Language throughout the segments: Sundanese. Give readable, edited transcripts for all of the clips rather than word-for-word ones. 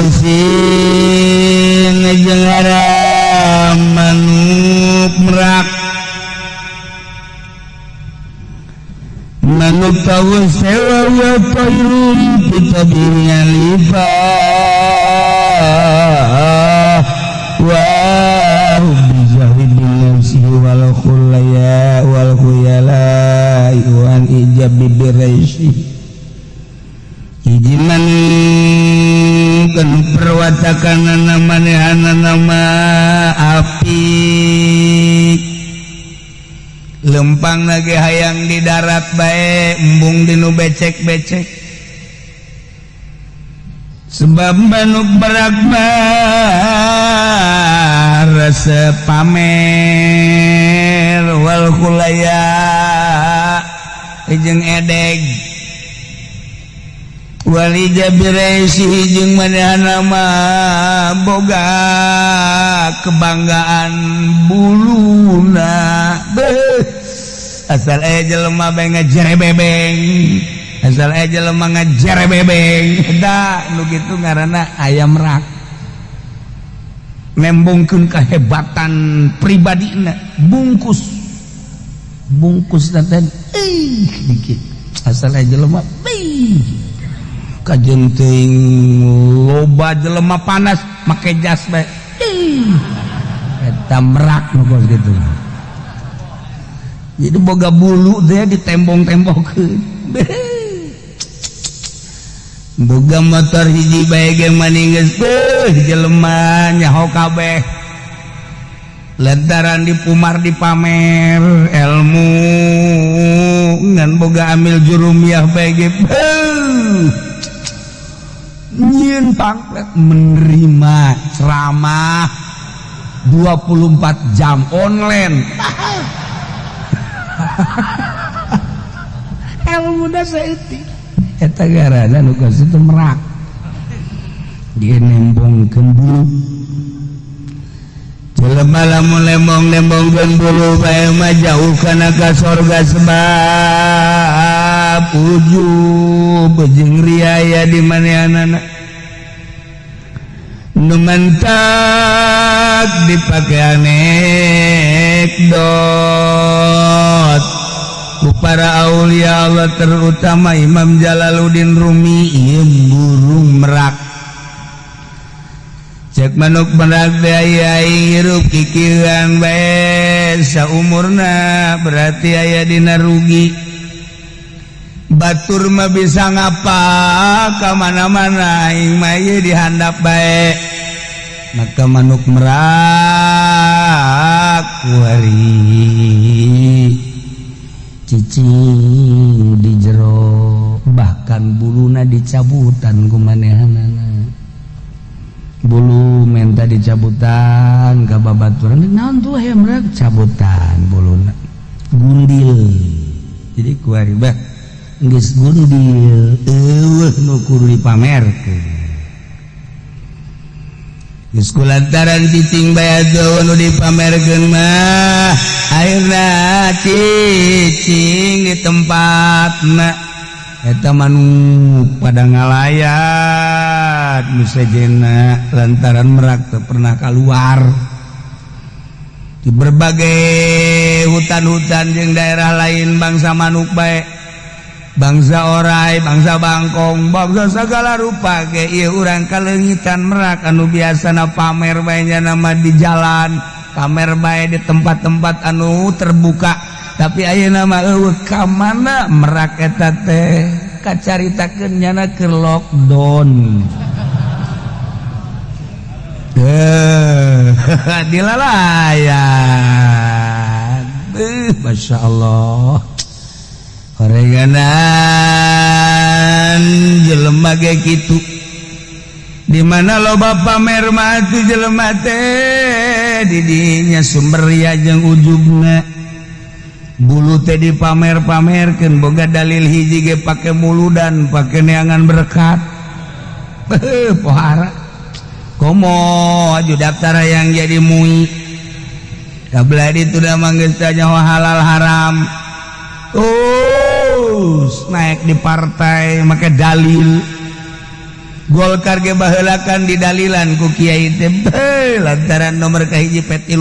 Tausin jeung haram manuk merak manuk tawus sewa wa tayrun fi alifah wa bijahidin nafsihi wal khulaya wal khuyala wan ijab biraisi hiji manuk anu perwatakanana manehanana mah apik lempang lagi hayang di darat bae embung dinu becek-becek sebab manuk merak mah resep pamer wal khulaya jeung edeg walija biresi jeung manehana mah boga kebanggaan buluna. Beuh, asal aya jelema bae ngejere bebeng, asal aya jelema ngejere bebeng, da nu kitu ngaranna ayam rak nembongkeun kehebatan pribadina bungkus bungkus teh ih dikit asal aya jelema beuh kajen teuing loba jelema panas make jas bae ih eta merak nu kos kitu. Jadi boga bulu teh ditembong-tembongkeun, boga motor hiji bae ge mani geus beuh jelema nyaho kabeh lantaran dipumar dipamer ilmu ngan boga amil jurumiyah bae ge beuh nyieun pamflet menerima ceramah 24 jam online. Ilmu da saeutik eta garana nu kos itu merak dia nembongkeun bulu jelema lamun lembong-lembongkeun bulu bae mah jauh kana ka sorga sebab ujub jeung riaya di manehanana nu mantak dipake anekdot ku para aulia Allah terutama Imam Jalaluddin Rumi ieu burung merak. Cek manuk merak teh aya hirup kikieuan bae saumurna berarti aya dina rugi. Batur mah bisa ngapa ka mana-mana aing mah ieu dihandap bae. Maka manuk merak kuari cicing di jero bahkan buluna dicabutan ku manehanana. Bulu menta dicabutan ka babaturan naon tuh aya merak cabutan buluna gundil. Jadi kuari bah geus gundil eueuh nu kudu dipamerkeun geus kulantaran cicing bae atuh nu dipamerkeun mah akhirna cicing di tempatna eta manuk pada ngalayat nu sejena lantaran merak teu pernah keluar di berbagai hutan-hutan jeung daerah lain bangsa manuk bae bangsa orai, bangsa bangkong, bangsa segala rupa ge ieu urang kaleungitan merak anu biasana pamer bae nya nama di jalan, pamer bae di tempat-tempat anu terbuka, tapi ayeuna mah eueuh ka mana merak eta teh kacaritakeun nyana keur lockdown. Dilalayan. Masya Allah. Horeganan jelema ge kitu. Di mana loba pamer mah atuh jelema teh di dinya sumber ria jeung ujubna. Bulu teh dipamer-pamerkeun boga dalil hiji ge pake muludan, pake neangan berkat. Pohara. Komo aju daftar yang jadi mui. Kabla itu dah manggeus teh nyaho halal haram. Terus naik di partai make dalil. Golkar ge baheulakan didalilan ku kiai teh lantaran nomor kahiji P3,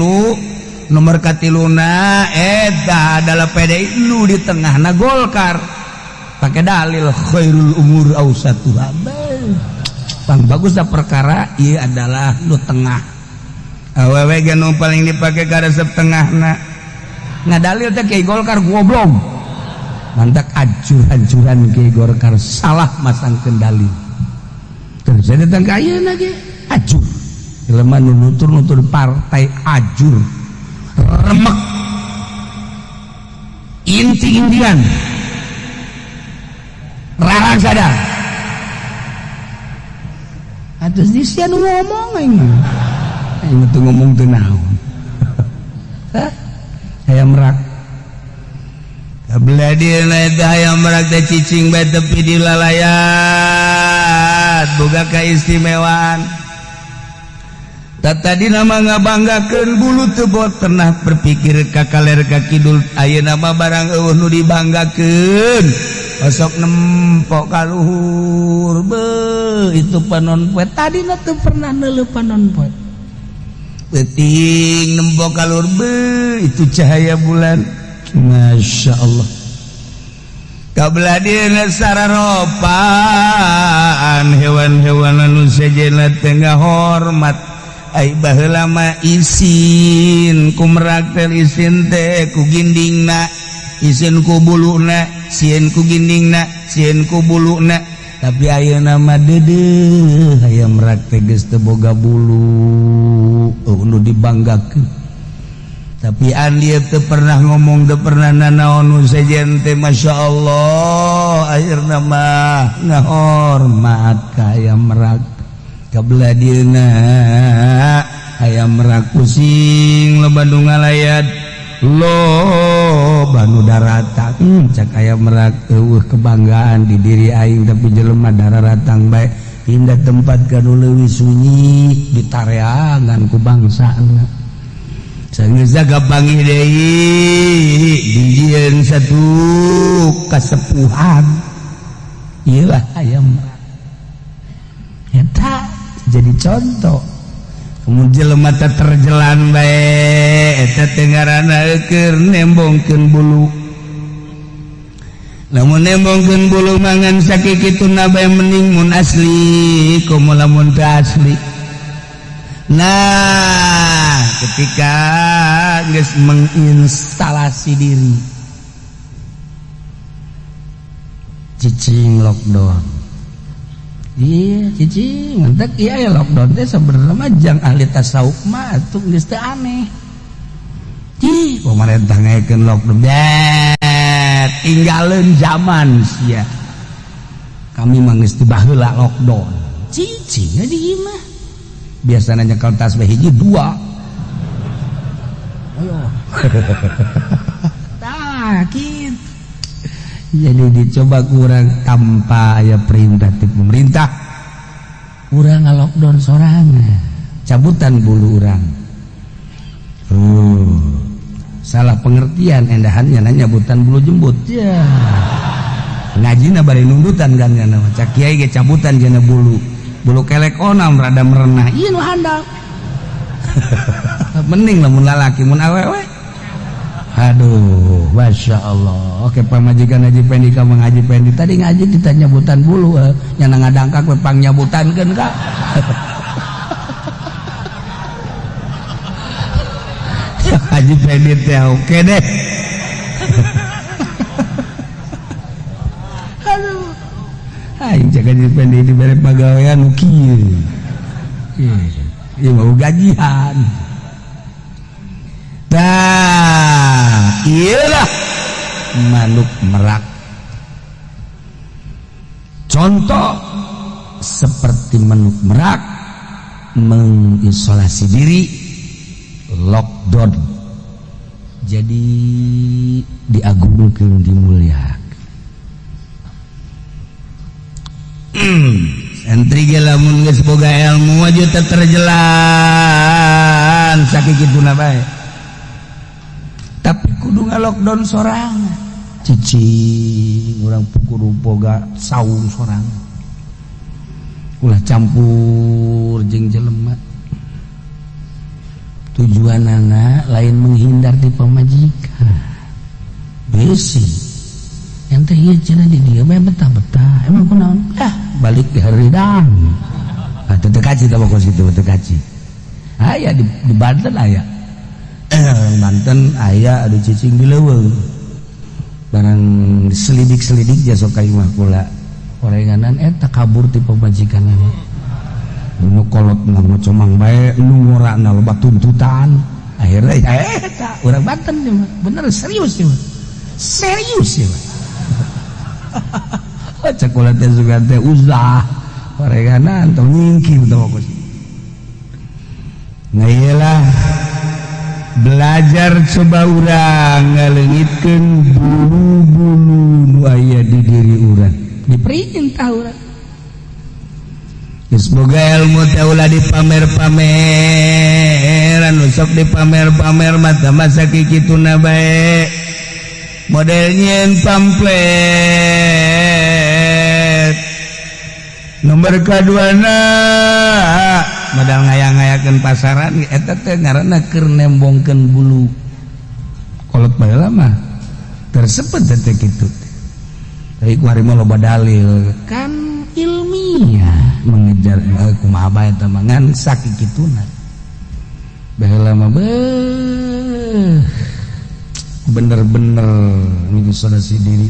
nomor katiluna eta adalah PDI, nu di tengahna Golkar, pakai dalil khairul umur awsatuha. Bang, bagus dah perkara ieu adalah nu tengah. Awewe ge nu paling dipake karesep tengahna. Ngadalil teh kiai Golkar goblok. Mantak ajur-ajuran kiai Golkar salah masang kendali. Terus saya datang ke ayeuna ge ajur. Jelema nu nutur-nutur partai ajur. Remek. Inti-intian. Rarang sadar. Atus di sia nu ngomong aing mah. Aing mah teu ngomong teu naon. Hah? Hayam merak. Kabelah dieuna eta hayam merak teh cicing bae tepi di lalayat, boga keistimewaan. Tadi nama ngabanggakeun bulu teu bot pernah berpikir ka kaler ka kidul, ayeuna mah barang eueuh nu dibanggakeun osok nempok ka luhur. Be itu panon poe, tadina teu pernah neuleuh panon poe, peuting nempok ka luhur, be itu cahaya bulan, Masya Allah. Kabelah dieuna sararopaan hewan-hewan anu sejenna teh ngahormat. Ai baheula mah isin ku merak teh, isin teh ku gindingna, isin ku buluna, sieun ku gindingna, sieun ku buluna. Tapi ayeuna mah deudeuh hayam merak teh geus teu boga bulu, eueuh nu dibanggakeun. Tapi andi teu pernah ngomong, teu pernah nanaon nu sejen teh, Masya Allah, akhirna mah ngahormat ka hayam merak. Kabelah dieuna hayam merak pusing, loba nu ngalayat, loba nu daratang. Cak hayam merak, eueuh kebanggaan di diri aing, tapi jelema dararatang bae, pindah tempat ka nu leuwih sunyi, ditareangan ku bangsana. Sanggeus kapanggih deui, dijieun satu kasepuhan. Ieu lah hayam merak eta jadi contoh. Kemudian jelema teh terjelan bae, eta teh ngaranna keur nembongkeun bulu. Lamun nembongkeun bulu mangan sakikituna bae, mending mun asli komo lamun teu asli. Nah, ketika geus menginstalasi diri, cicing lockdown. Iya, cicing mantak iya ya, lockdown teh sebenarnya mah jang ahli tasawuf mah atuh geus teu aneh. Ih, pemerintah ngaekeun lockdown. Bet, tinggalin zaman sia. Kami mah geus teu baheula lockdown. Cicing di imah. Biasanya nyekel tas bae hiji dua. Ayo. Tah, kitu. Jadi dicoba kurang tanpa aya perintah ti pemerintah. Urang ngalockdown sorangan. Cabutan bulu urang. Salah pengertian endahannya nanya nyabutan bulu jembut. Ya. Ngajina bari nundutan kan nya nama. Cak kiai ge cabutan jana bulu. Bulu kelek onam rada merenah. Ieu nu handap. Mending lamun lalaki, mun awewe. Aduh, Masya Allah. Oke, pamajikan Haji Pendi ka Mang Haji Pendi tadi ngaji ditanya nyabutan bulu, nyana ngadangkak we pang nyabutankeun ka. Haji Pendi teh oke deh. Aduh. Aing cek Haji Pendi dibere pagawean nu kieu. Ieu mau gajian. Nah, iyalah manuk merak. Contoh seperti manuk merak mengisolasi diri, lockdown. Jadi diagungkeun, dimuliakeun. Santri ge lamun geus boga ilmu aja teu terjelan sakikituna bae. Tapi kudu nga-lockdown sorangan. Cicing urang kudu boga saung sorangan. Ulah campur jeung jelema. Tujuanana lain menghindar di pamajikan. Besi ente ieu cenah di dieu bae betah-betah. Emang kunaon? Ah, balik di haridang. Ah, teu kaci tah kos kitu, teu kaci. Aya di Banten aya. Banten aya anu cicing di leuweung. Barang selidik-selidik jasa ka imah kula. Orenganan eta kabur ti pamajikanana. Nu kolot mah ngocomang bae, nu ngorana loba tuntutan. Akhirnya ya eta urang Banten ieu mah. Bener serius ieu mah. Serius ieu mah. Cek kula teh sugan teh uzlah. Orenganan tong nyingkir teh kos. Nah iyalah belajar coba urang ngaleungitkeun bulu-bulu nu aya di diri urang. Diperintah urang. Geus boga ilmu teh ulah dipamer-pameran, nu sok dipamer-pamer mata masa kikituna bae. Model nyieun pamflet. Nomor kaduana modal ngayang-ngayakeun pasaran eta teh ngaranna keur nembongkeun bulu. Kolot baheula mah tersebut teh kitu. Tapi ku hari mah loba dalil kan ilmiah mengejar kumaha bae eta mah ngan sakikituna. Baheula mah beuh bener-bener ngisolasi diri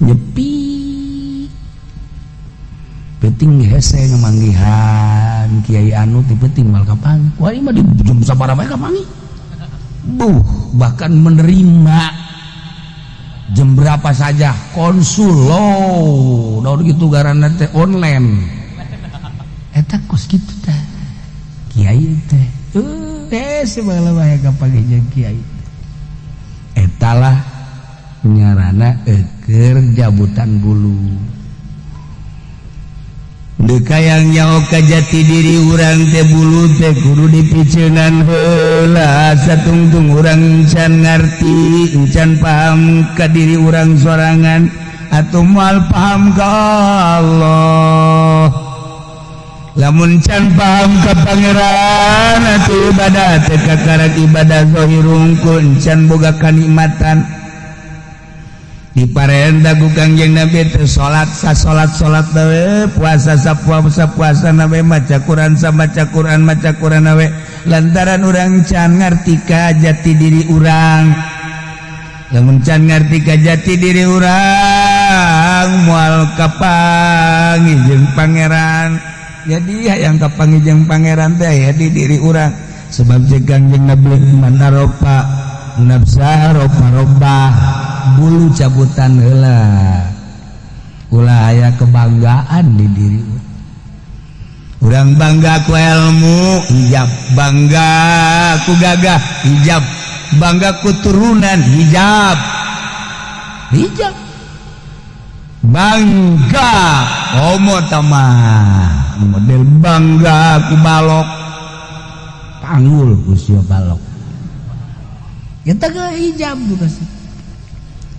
nyepi. Penting hese ngemanggihan kiai anu ti penting mal kapanggih. Wah ieu mah di jam sabaraha bae kapanggih. Buh, bahkan menerima jam berapa saja konsul lo daun gitu garana teh online. Eta kos kitu teh. Kiai teh. Hese baheula bae kapanggih jeung kiai. Etalah nyarana eukeur jabutan bulu. Deka yang nyaho ka jati diri urang teh bulu teh kudu dipiceunan heula satungtung urang encan ngarti, encan paham ka diri urang sorangan atuh moal paham ka Allah. Lamun can paham ka Pangeran atuh ibadah teh kakarak ibadah zahir hungkul, encan boga kanikmatan. Diparenta ku Kangjeng Nabi teh salat sa salat salat we, puasa sa puasa puasa na we, maca Quran sa maca Quran maca Quran we, lantaran urang can ngarti ka jati diri urang. Lamun can ngarti ka jati diri urang moal kapanggih jeung Pangeran. Jadi hayang kapanggih jeung Pangeran teh aya di diri urang. Sebab jeung Kangjeng Nabi man arofa nafsa rofa robbah, bulu cabutan heula ulah aya kebanggaan di diri urang. Bangga ku ilmu hijab, bangga ku gagah hijab, bangga ku turunan hijab, hijab bangga homo tamah model bangga ku balok panggul ku sia balok kita ke hijab bukan sih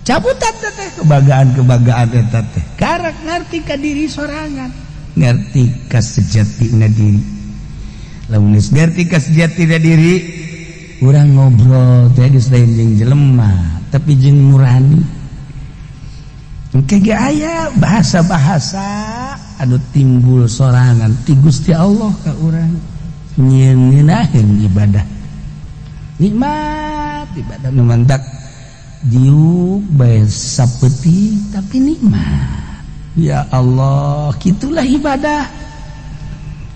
cabutan teh kebanggaan-kebanggaan eta teh karak ngerti ka diri sorangan, ngerti ka sejatina diri. Lamun geus ngerti ka sejatina diri urang ngobrol teh geus lain jeung jelema tapi jeung nurani. Engke ge aya bahasa-bahasa anu timbul sorangan ti Gusti Allah ka urang, nyieun ngeunaheun ibadah, nikmat ibadah nu mantak diuk bae sapeuting tapi nikmat. Ya Allah, gitulah ibadah.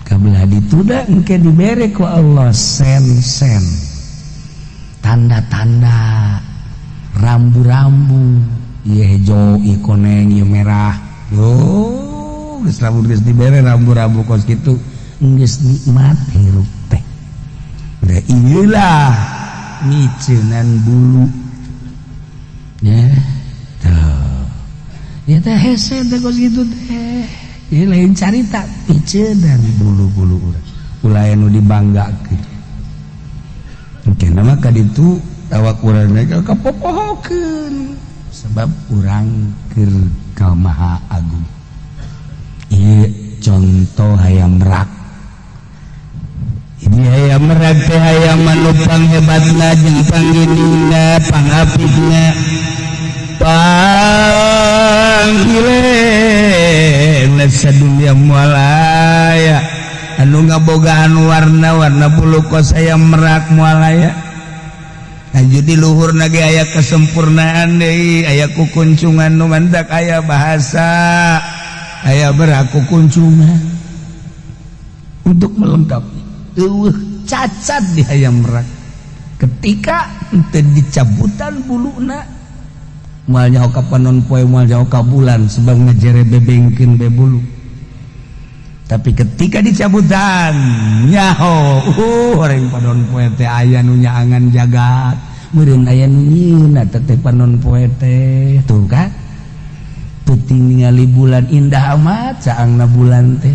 Kabelah dituda engke dibere ku Allah sen-sen, tanda-tanda, rambu-rambu, ieu hejo, ieu koneng, ieu merah. Oh, geus lamun geus dibere rambu-rambu kos kitu geus nikmat hirup teh. Da ieulah miceunan bulu. Ya, tuh. Ya teh hese teh kos kitu teh. Ieu lain carita piceunan bulu-bulu urang. Ulah anu dibanggakeun. Engke mah ka ditu awak urang teh kapopohokeun sebab urang keur ka Maha Agung. Ieu Contoh hayam merak. Jadi hayam merak teh hayam anu panghebatna jeung pangginingna, pangapikna, panggilena sadunya moal aya anu ngabogaan warna-warna bulu kos hayam merak, moal aya. Lanjut di luhur ge aya kesempurnaan deui, aya kukuncungan nu mantak aya bahasa aya beraku kuncungan untuk melengkapi. Eueuh cacat di hayam merak. Ketika henteu dicabutan buluna, moal nyaho ka panon poe, moal nyaho ka bulan, sebab ngejere bebengkeun be bulu. Tapi ketika dicabutan, nyaho orang panon poe teh aya nu nyaangan jagat, meureun aya nu nyieun eta teh panon poe teh. Tuh kan, peuting ningali bulan indah amat caangna bulan teh,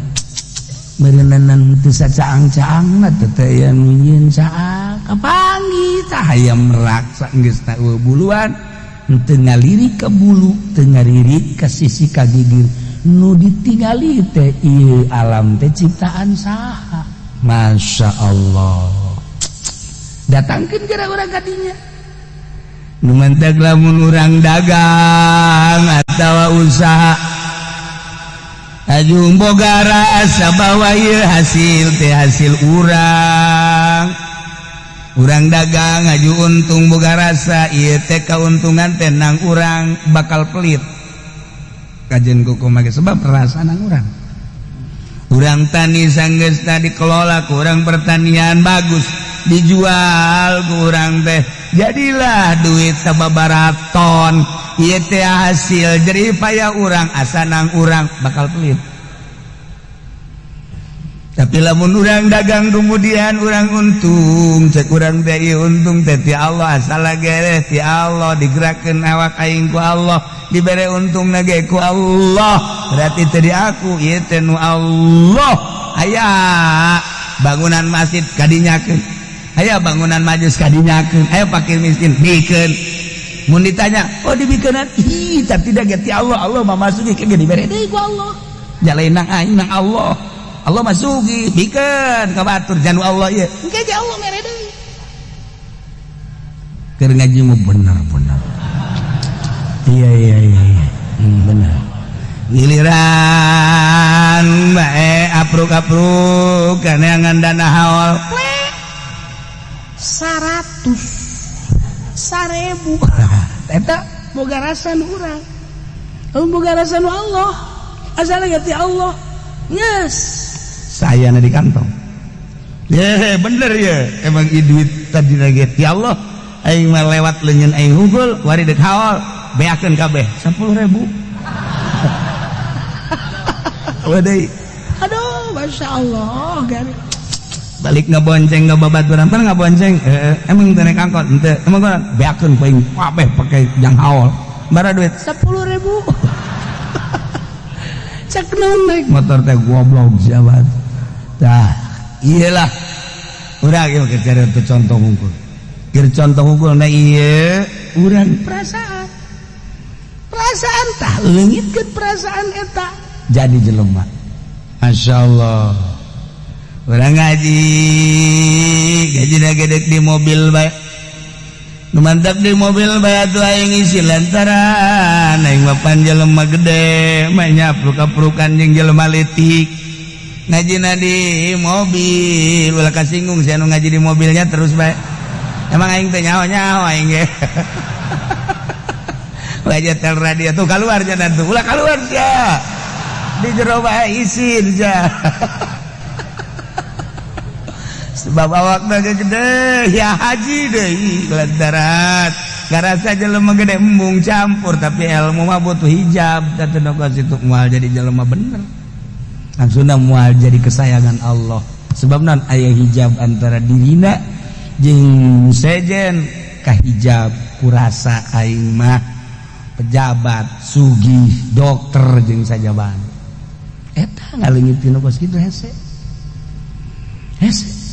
meureunanan teu sacaang-caangna teh teh aya nu nyieun caang. Kapanggih tah hayam merak saenggeus buluan, teu ngalirik ka bulu, teu ngalirik ka sisi ka gigir. Nu ditingali teh ieu alam teh ciptaan saha? Masya Allah. Datangkeun kira urang kadinya. Nu mantak lamun urang dagang atawa usaha, ajung boga rasa bahwa ieu hasil teh hasil urang. Urang dagang aju untung, boga rasa ieu teh kauntungan teh nang urang, bakal pelit kajen kuku make, sebab rasa nang urang. Urang tani, sanggeusna dikelola ku urang pertanian bagus, dijual ku urang teh, jadilah duit sababaraton. Ieu teh hasil jerih payah urang, asa nang urang, bakal pelit. Tapi lamun urang dagang, kemudian urang untung, cek urang teh ieu untung teh ti Allah, asal gereh ti Allah, digerakkeun awak aing ku Allah, dibere untung ge ku Allah, berarti teh di aku, ieu teh nu Allah. Aya bangunan masjid kadinyakeun, aya bangunan majlis kadinyakeun, aya fakir miskin bikeun. Mun ditanya, "Oh, dibikeunan?" "Ih, tapi tidak ti Allah. Allah mah masuki ke dibere deui ku Allah, jalain nang aing nang Allah. Allah masuki, bikeun ka batur janu Allah ieu." Engke ge Allah mere deui. Keur ngaji mah bener-bener. Iya, bener. Giliran bae apruk-apruk kaneangan dana haul 100 1000, eta boga rasa nu urang, boga rasa nu Allah, asalna ti Allah, yes, saya di kantong ya bener ya. Emang duit tadi lagi ti Allah, aing mah lewat leungeun aing hungkul. Wari dek haul, beakeun kabeh 10.000. Wadai, aduh, masya Allah. Gari balik ngebonceng ngababaturan pan ngabonceng, emang teu naik angkot henteu, emang gua beakeun ku aing kabeh pake jang haul. Bara duit 10.000, cek naon naik motor teh, goblok siapa tah. Iyalah, urang ieu keur cari contoh hungkul, keur contoh hungkul. Nah, ieu urang perasaan, perasaan tah leungitkeun perasaan eta jadi jelema. Masya Allah. Urang ngaji gaji gedek di mobil bae. Nu mantap di mobil bae atuh aing isi, lantaran aing mah pan jelema gede mah nyapruk-aprukan jeung jelema leutik. Ngajina di mobil, ulah kasinggung sia nu ngaji di mobilnya terus bae. Emang aing teh nyaho-nyaho aing ge. Ulah tel radio tuh keluar jangan tuh, ulah keluar sia. Di jero bae isin sia. Sebab awak gede ya haji deui, lantaran ngarasa jelema gede embung campur, tapi ilmu mah butuh hijab. Teu situ moal jadi jelema bener, langsung moal jadi kesayangan Allah, sebab non aya hijab antara dirina jeung sejen kahijab kurasa aing mah pejabat, sugih, dokter jeung sajaban. Eta ngaleungit tina kos kitu hese hese.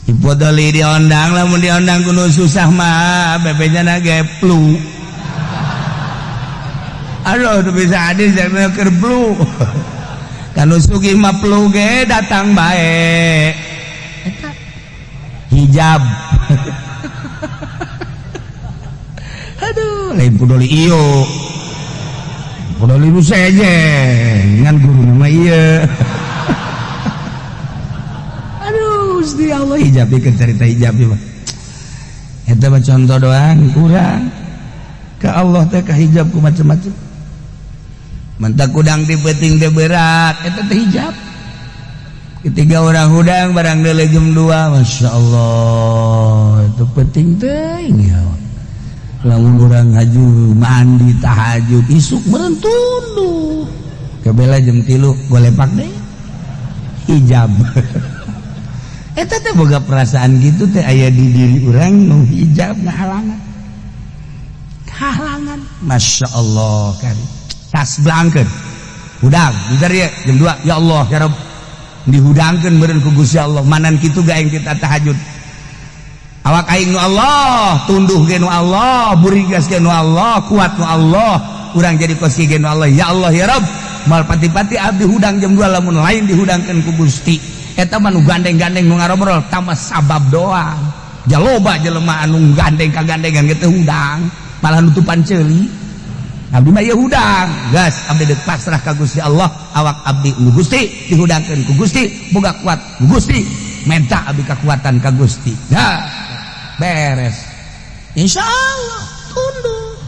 Ipodoli diondang, lamun diondang kudu susah mah bebenya na geplu. Aduh, tuh bisa adil jangan keur blu. Kanu sugih mah ge datang bae. Eta hijab. Aduh, lain pudoli iyo. Pudoli nu sejen, ngan guru nama ieu. Aduh, Gusti Allah hijab ieu cerita hijab ieu mah. Eta mah contoh doang kurang. Ka Allah teh ka hijab ku macem-macem. Mentak hudang di peuting teh berat, eta teh hijab. Ketiga orang hudang barang deuleu jam 2, Masya Allah, itu penting teh ya. Lamun urang haju mandi tahajud isuk meureun tunduh. Kebela jam 3 golepak deh. Hijab. Eta teh boga perasaan gitu teh aya di diri urang nu hijab ngahalangan. Halangan. Masya Allah kari. Tas blangkeun. Hudang, bentar ya jam 2. Ya Allah, ya Rabb. Dihudangkeun meureun ku Gusti Allah. Manan kitu ga aing kita tahajud. Awak aing nu Allah, tunduh ge nu Allah, burigas ge nu Allah, kuat nu Allah, urang jadi kos ge nu Allah. Ya Allah ya Rabb. Mal pati-pati abdi hudang jam 2 lamun lain dihudangkeun ku Gusti. Eta mah nu gandeng-gandeng nu ngarobrol tambah sabab doang. Jaloba jelema anu gandeng kagandengan ge teu hudang, malah nutupan ceuli. Abdi mah ieu hudang, gas abdi deuk pasrah ka Gusti Allah, awak abdi nu Gusti dihudangkeun ku Gusti, boga kuat ku Gusti, menta abdi kekuatan ka Gusti. Dah beres. Insya Allah tunduk.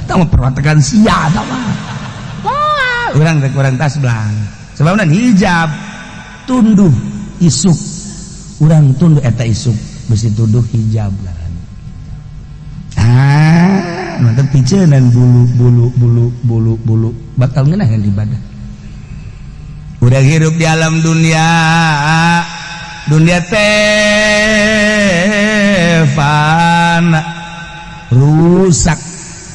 Tah mah perwatekan sia tah mah. Wah, urang rek urang tas belang. Sebabna hijab tunduh isuk. Urang tunduh eta isuk besi tunduh hijab ngaran. Ah, mantap picenan bulu bulu bulu bulu bulu bakal ngeunaheun ibadah. Udah hirup di alam dunia, dunia teh fana rusak.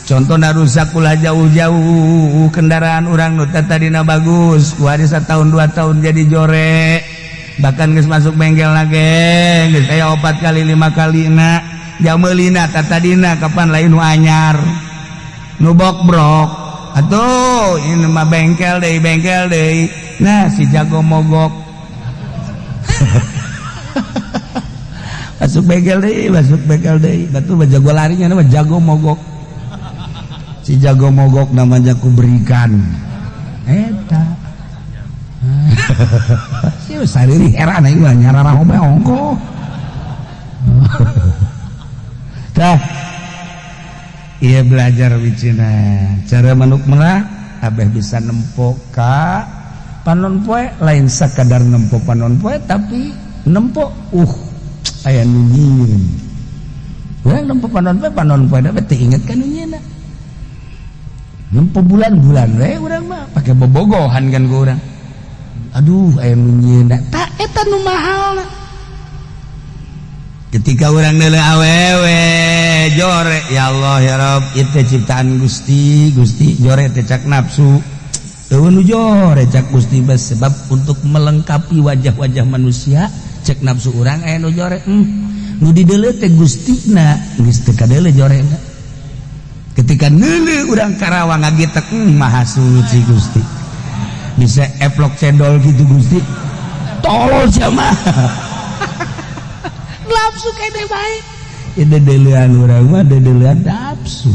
Contohna rusak ulah jauh-jauh kendaraan urang nu tadina bagus, ku hari satahun 2 tahun jadi jore. Bahkan geus masuk bengkel lagi, geus aya 4 kali 5 kali na. Jameulina tatadina kapan lain nu anyar. Nu bokbrok. Atuh ini mah bengkel deui. Nah si jago mogok. Masuk bengkel deui. Batu mah jago larinya mah jago mogok. Si jago mogok namanya ku berikan. Eta. Si sariri heran aing mah nyarara home ongko. Tah. Iya belajar wicina. Cara manuk merak abeh bisa nempo ka panon poe, lain sakadar nempo panon poe tapi nempo aya nu nyieun. Urang nempo panon poe da teu inget ka nu nyieunna. Nempo bulan-bulan we urang mah pake bobogohan kan ku urang. Aduh aya nu nyieunna. Tah eta nu mahalna. Ketika urang neuleuh awewe jore, ya Allah ya Rabb, ieu teh ciptaan Gusti, Gusti jore teh cak nafsu. Eueuh nu jore cak Gusti bes sebab untuk melengkapi wajah-wajah manusia cek nafsu urang aya nu jore. Nu dideuleu teh Gustina geus teu kadeuleu jorena. Ketika neuleuh urang Karawang ngagitek maha suci Gusti. Bisa eplok cendol gitu Gusti. Tolol sia mah. Nafsu kene bae. Ya dedeulean urang mah dedeulean nafsu.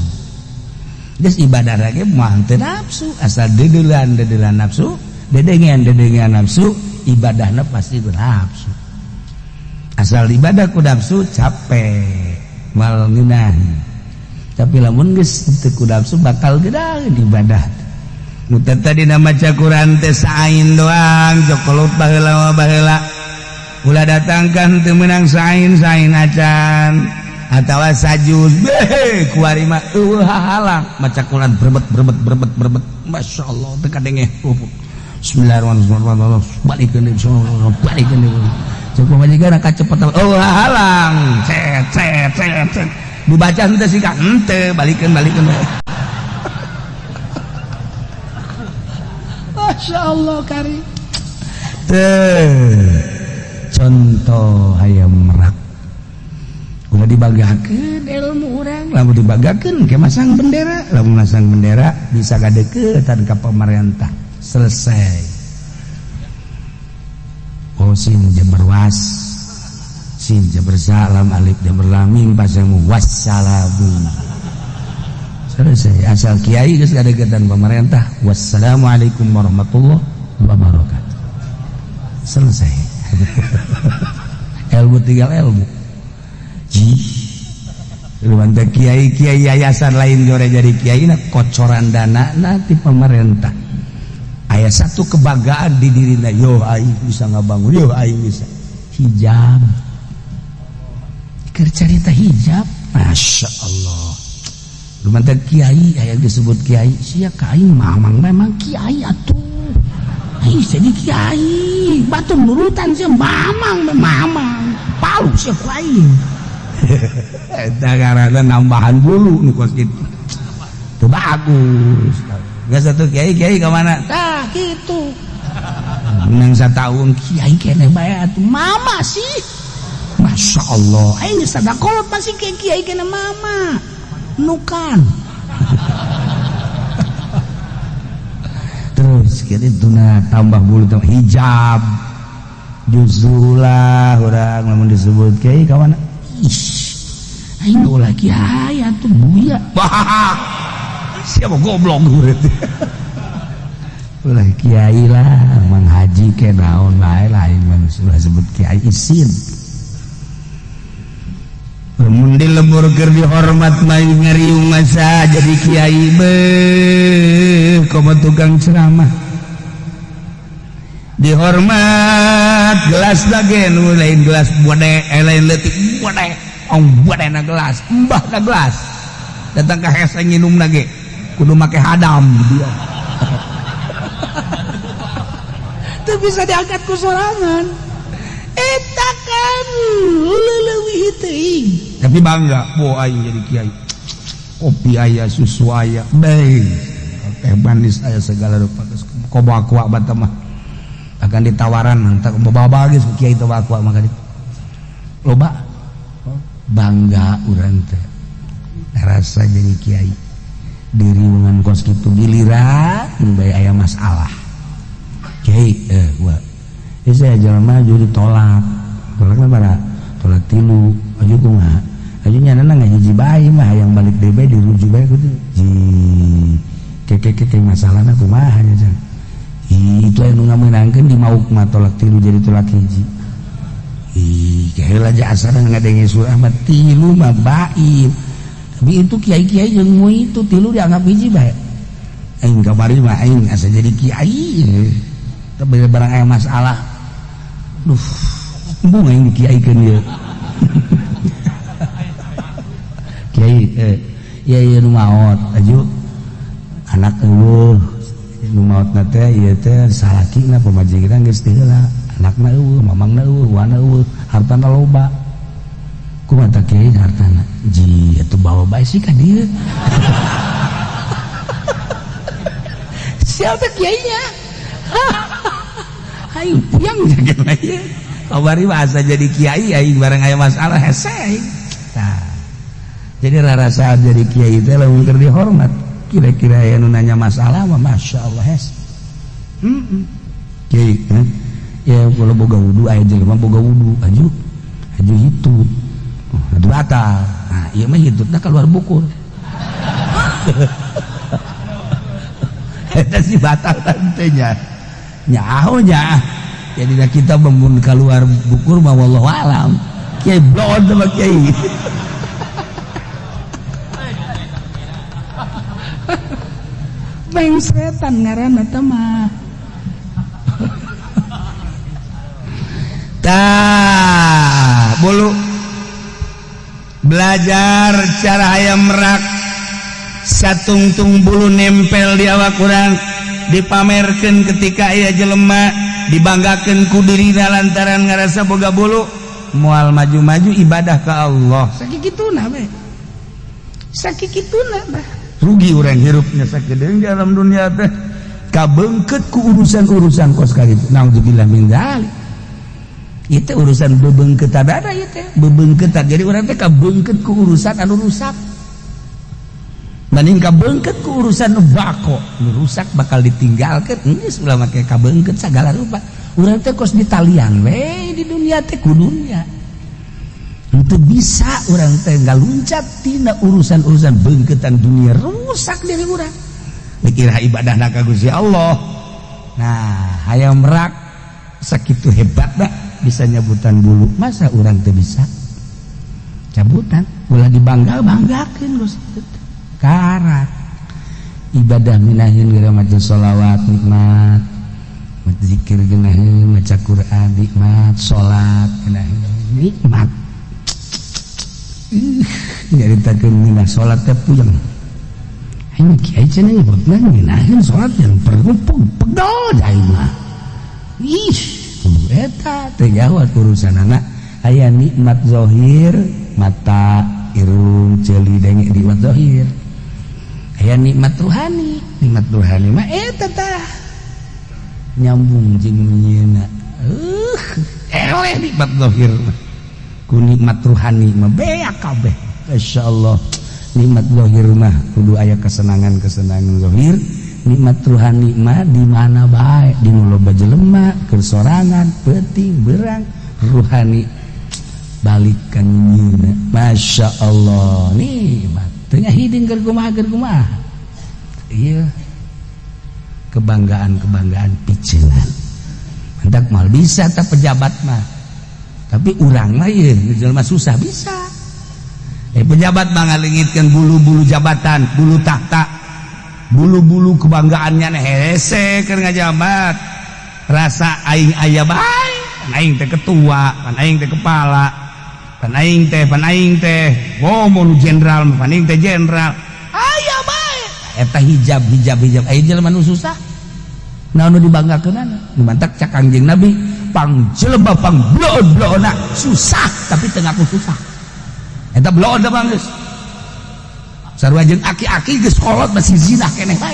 Geus ibadah lagi mah teu nafsu, asal dedeulean dedeulean nafsu, dedengean dedengean nafsu, ibadahna pasti ku nafsu. Asal ibadah ku nafsu capek, mal ngeunah. Tapi lamun geus teu ku nafsu bakal gedaheun ibadah. Nu tadi maca Quran teh sain doang, jokolot baheula baheula. Ulah datangkan teu meunang sain-sain acan atawa sajuz beh kuari mah eueuh hahalang maca Quran berbet berbet berbet berbet masyaallah teu kadenge. Bismillahirrahmanirrahim balikeun deui balikeun deui cek pamajikan kacepetan eueuh hahalang cet cet cet cet dibaca henteu sih ka henteu balikeun balikeun. Masyaallah kari teh contoh hayam merak. Ulah dibanggakeun ilmu urang, lamun dibanggakeun ke masang bendera, lamun masang bendera bisa gadeukeutan ka pemerintah. Selesai. Oh sin jabar was, sin jabar salam, alif jabar lam, mim pasang wassalamu. Selesai. Asal kiai geus gadeukeutan pemerintah, wassalamualaikum warahmatullahi wabarakatuh. Selesai. Ilmu tinggal ilmu. Kiai kiai yayasan lain jore jadi kiai na kocoran dana nanti pemerintah. Aya satu kebanggaan di dirina, yo aing bisa ngabangun, yo aing bisa hijab. Keur carita hijab, Masya Allah. Lumantar kiai aya disebut kiai, sia ka aing mamang memang kiai atuh. Aing jadi kiai, batur nurutan sia mamang mamang. Palu sia ku aing. Eta karena nambahan bulu nu kos kitu. Teu bagus. Geus satu kiai kiai ka mana? Tah kitu. Menang satahun kiai keneh bae atuh mama sih. Masya Allah, aing geus sadakolot masih kiai kiai keneh mama. Nukan. Terus kitu tuna tambah bulu tambah hijab. Justru lah urang lamun disebut kiai ka mana? Ih, aing ulah kiai atuh buya. Wah, siapa goblok berarti. Ulah kiai lah, mang haji ke naon bae lain mah ulah sebut kiai isin. Mun di lembur keur dihormat mah ngariung masa jadi kiai beuh komo tukang ceramah. Dihormat gelas lagi nu lain gelas bode, lain leutik bode, ong bode na gelas, mbah na gelas. Datang ka hese nginum lagi kudu make hadam dia. Teu bisa diangkat ku sorangan. Eta kan leuwih teuing. Tapi bangga, bo aing jadi kiai. Kopi aya, susu aya, bae. Teh manis aya segala rupa. Kobo aqua bata mah. Akan ditawaran mantap bawa geus kiai teh aqua maka ditu. Loba bangga urang teh. Rasa jadi kiai. Diriungan kos kitu giliran bae aya masalah. Kiai gua saya jalan maju ditolak. Tolakna bara tolak tilu aju kumaha? Aju nyana ngahiji bae mah yang balik deui bae dirujuk bae kudu. Ji keke keke masalahna kumaha nya jang. Itu anu ngamenangkeun di mauk mah tolak tilu jadi tolak hiji. Ih, heula aja asana ngadenge surah mah tilu mah bain. Tapi itu kiai-kiai jeung mu itu tilu dianggap hiji bae. Aing kamari mah aing asa jadi kiai. Tapi barang aya masalah. Duh, embung aing dikiaikeun ieu. Kiai ieu ieu nu maot aju anak eueuh nu maotna teh ieu teh salakina pamajikan geus teu heula, anakna eueuh, mamangna eueuh, wana eueuh, hartana loba. Kumaha tah kiai hartana? Ji atuh bawa bae sih ka dieu. Siapa kiainya? Aing puyang jaga ieu. Kamari mah asa jadi kiai aing bareng aya masalah hese aing. Tah. Jadi rarasaan jadi kiai teh lamun keur dihormat. Kira-kira aya nu nanya masalah mah masyaallah hese. Heeh. Kiai, ya kalau boga wudu aya jelema boga wudu aju aju hitut. Oh, batal. Nah, ieu mah hitutna keluar bukur. Eta sih batal tantenya. Nyaho nya. Jadi kita memun keluar bukur mah wallahu alam. Kiai blon sama kiai. Bengsetan ngaranna teh mah. Tah, bulu belajar cara hayam merak satungtung bulu nempel di awak urang dipamerkeun ketika aya jelema dibanggakeun ku dirina lantaran ngarasa boga bulu moal maju-maju ibadah ke Allah. Sakituna we. Sakituna bah. Rugi urang hirupnya sakedeung di alam dunia teh kabeungkeut ku urusan-urusan kos kitu. Naudzubillah min dzalik. Itu urusan bebeungkeutan ada ieu teh, bebeungkeutan. Jadi urang teh kabeungkeut ku urusan anu rusak. Banding kabeungkeut ku urusan nu bako, nu rusak bakal ditinggalkeun, geus ulah make kabeungkeut sagala rupa. Urang teh kos ditalian we di dunia teh ku dunia. Itu bisa urang teh ngaluncat tina urusan-urusan beungkeutan dunia, rusak diri urang. Dikira ibadah ka Gusti Allah. Nah, hayam merak sakitu hebat dah bisa nyabutan bulu, masa urang teu bisa cabutan? Ulah dibangga banggakeun Gusti, karak ibadah minahin geura, maca sholawat nikmat, maca zikir geunaheun, maca Quran nikmat, salat geunaheun nikmat. Nyaritakeun ngeunah salat teh puyeng. Aing kiai cenah nyebutna ngeunaheun salat yang perlu pegel aing mah. Ih, eta teh jawab urusanana. Aya nikmat zahir, mata, irung, ceuli, denge, nikmat zahir. Aya nikmat ruhani, nikmat ruhani mah eta tah nyambung jeung nyieuna. Eleh nikmat zahir mah ku nikmat ruhani mah beak kabeh. Insyaallah nikmat zahir mah kudu aya kesenangan-kesenangan zahir. Nikmat ruhani mah di mana bae, di nu loba jelema, keur sorangan, peuting berang, ruhani balikan nyieuna. Masya Allah, nikmat teu hiding keur kumaha, keur kumaha. Iya, kebanggaan-kebanggaan piceunan mantak mal bisa tak pejabat mah, tapi urang mah ieu jelema susah bisa. Pejabat mah ngalengitkeun bulu-bulu jabatan, bulu tahta, bulu-bulu kebanggaannya. Hese keur ngajabat, rasa aing aya bae, pan aing teh ketua, pan aing teh kepala, pan aing teh, pan aing teh, oh, mau jenderal, pan aing teh jenderal, aya bae eta hijab hijab hijab. Aya jelema nu susah, naon nu dibanggakeunana? Nu mantak cak Kangjeng Nabi, pang jelema pang bloon-bloonna susah tapi teu ngaku susah. Eta bloon da bang, geus sarua jeung aki-aki geus kolot masih zina keneh bae.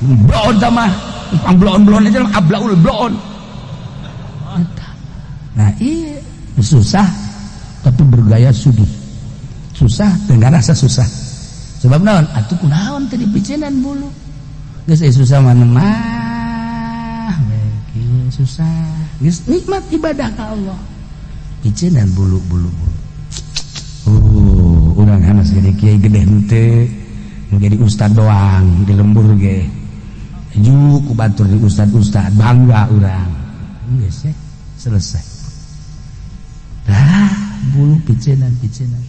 Bloon da mah pang bloon-bloon aja, ablaul bloon eta. Nah, iya, susah tapi bergaya sugih, susah teu ngarasa susah. Sebab naon atuh, kunaon teh dipiceunan bulu? Geus susah mana mah we susah, geus nikmat ibadah ka Allah, piceunan bulu-bulu bulu. Oh, urang hanas jadi kiai gede henteu, jadi ustad doang di lembur ge. Ju ku batur di ustad-ustad bangga urang. Geus ya, selesai. Dah bulu piceunan piceunan.